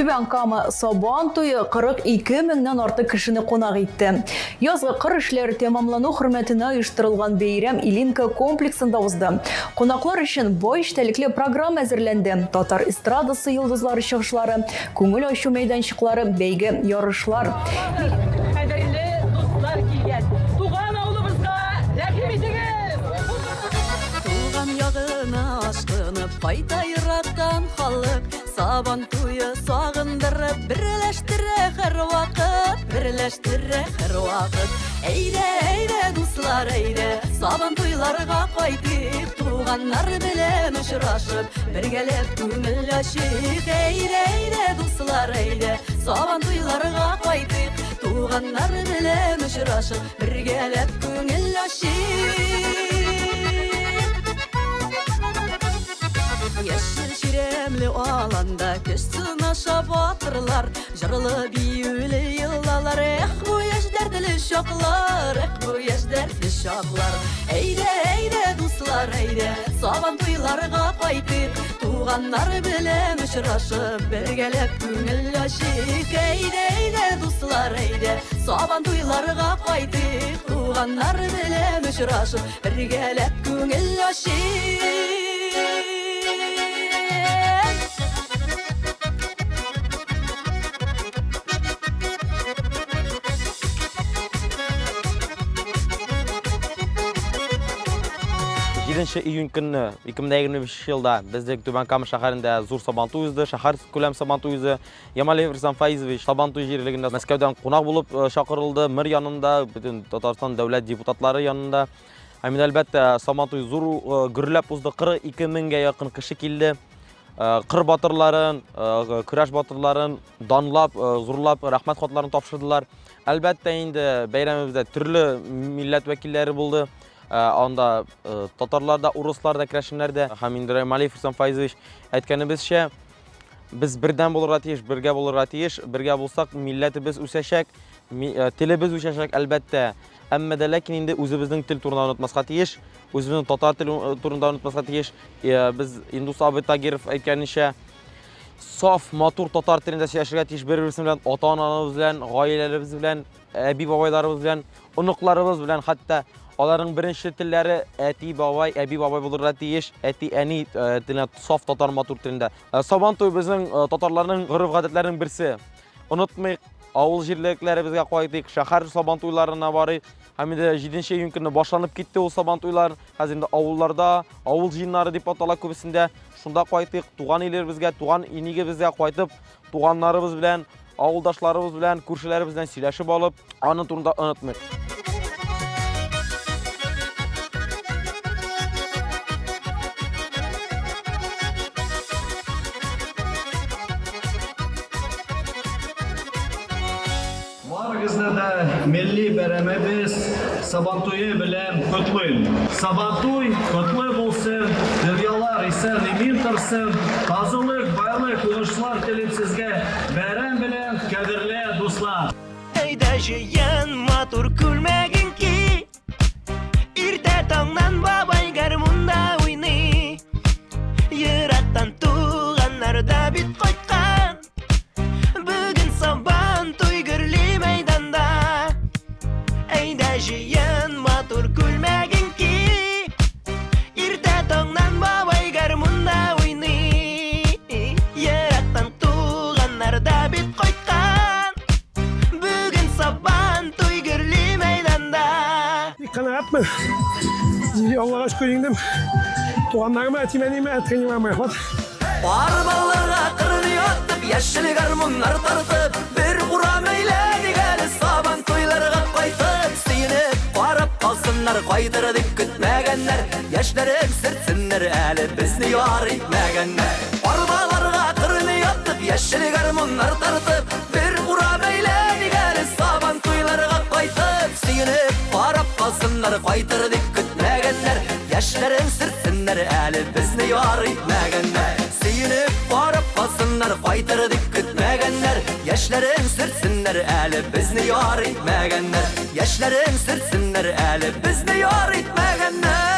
Түбән Кама Сабан туе 42 меңнән артык кешене кунак итте. Язгы кыр эшләре тәмамлану хөрмәтенә оештырылган бәйрәм Илинка комплексында узды. Кунаклар өчен бай эчтәлекле программа әзерләнде. Татар эстрадасы йолдызлары чыгышлары, күңел ачу мәйданчыклары, бәйге, ярышлар. Кадерле дуслар килгән. Туган авылыбызга рәхим итегез! Туган ягына ашкынып кайта ерактан халык. Сабан туе сагындырып, берләштерә һәрвакыт, берләштерә һәрвакыт. Әйдә, әйдә, дуслар, әйдә, сабан туйларга кайтыйк, туганнар белән очрашып, бергәләп күңел ачыйк. Әйдә, әйдә, дуслар, әйдә, сабан туйларга кайтыйк, туганнар белән очрашып, бергәләп күңел ачыйк. Яшел чирәмле аланда көч сынаша батырлар, җырлы биюле еллалар. Эх, бу яшь дәртле чаклар, эх, бу яшь дәртле чаклар. Әйдә, әйдә, дуслар, әйдә, сабан туйларга кайтыйк, туганнар белән очрашып, бергәләп күңел ачыйк. Әйдә, әйдә, дуслар, әйдә, сабан туйларга кайтыйк, туганнар белән очрашып, Бергәләп күңел ачыйк. Җиденче июнь көнне 2025 елда безнең Түбән Кама шәһәрендә зур Сабантуй узды, шәһәр күләм Сабантуй узды. Ямалиев Рөстәм Фаизович Сабантуй җирлегендә Мәскәүдән кунак булып э, чакырылды, мэр янында, бөтен Татарстан дәүләт депутатлары янында. Һәм инде, әлбәттә, Сабантуй зур э, гөрләп узды, 42 меңгә якын кеше килде. Э, кыр батырларын, көрәш батырларын данлап, зурлап, рәхмәт хатларын тапшырдылар. Әлбәттә инде бәйрәмебездә төрле милләт вәкилләре булды. Анда татарлар да, урыслар да, керәшеннәр дә. Һәм инде Ямалиев Рөстәм Фаизович әйткәнебезчә, Без бердәм булырга тиеш, бергә булырга тиеш. Бергә булсак, милләтебез үсәчәк, э, телебез үсәчәк, әлбәттә. Әмма дә ләкин инде үзебезнең тел турында онытмаска тиеш, үзебезнең татар теле э, турында онытмаска тиеш. Э, без Индус абый Тагиров әйткәнчә, саф, матур татар телендә сөйләшергә тиеш бер-беребез белән, ата-анабыз белән, гаиләләребез белән, әби-бабайларыбыз белән, оныкларыбыз белән хәтта аларның беренче телләре әти, бабай, әби, бабай булырга тиеш, әти, әни э, теленә саф татар матур телендә. Э, Сабан туй безнең э, татарларның гореф-гадәтләренең берсе. Онытмыйк, авыл җирлекләребезгә кайтыйк, шәһәр сабан туйларына барыйк. Һәм инде 7 июнь көнне башланып китте ул сабан туйлар. Хәзер инде авылларда, авыл җыеннары дип атала күбесендә. Шунда кайтыйк, туган илебезгә, туган нигебезгә кайтып, туганнарыбыз белән, авылдашларыбыз белән, күршеләребез белән сөйләшеп алып, аның турында онытмыйк. Барыгызны да милли бәйрәмебез Сабантуе белән котлыйм. Сабантуй котлы булсын, дөньялар исән-имин торсын, тазалык, байлык, уңышлар телим сезгә. Бәйрәм белән, кадерле дуслар! Әйдә җыен, матур күлмәгең ки. Иртә таңнан бабай гармунда уйный. Ерактан туганнар да бит кайткан. Бүген сабан туй гөрли мәйданда. Әйдә җыен, матур күлмәгең ки. Иртә таңнан бабай гармунда уйный. Ерактан туганнар да бит кайткан. Бүген сабан туй гөрли мәйданда. Бик канәгатьмен. Аллага шөкер җиңдем. Туганнарыма, әти-әниемә, тренерларыма рәхмәт. Арбаларга кырны атып, яшел гармуннар тартып, бер урам әйләник әле сабан туйларга кайтып, сөенеп карап калсыннар, кайтыр дип көтмәгәннәр, яшьләрен сөртсеннәр әле безне яр итмәгәннәр. Арбаларга кырны атып, яшел гармуннар тартып, бер урам әйләник әле сабан туйларга кайтып, сөенеп карап калсыннар, кайтыр дип көтмәгәннәр, яшьләрен сөртсеннәр әле безне яр итмәгәннәр. Сөенеп карап калсыннар, кайтыр дип көтмәгәннәр, яшьләрен сөртсеннәр әле безне яр итмәгәннәр. Яшьләрен сөртсеннәр әле безне яр итмәгәннәр.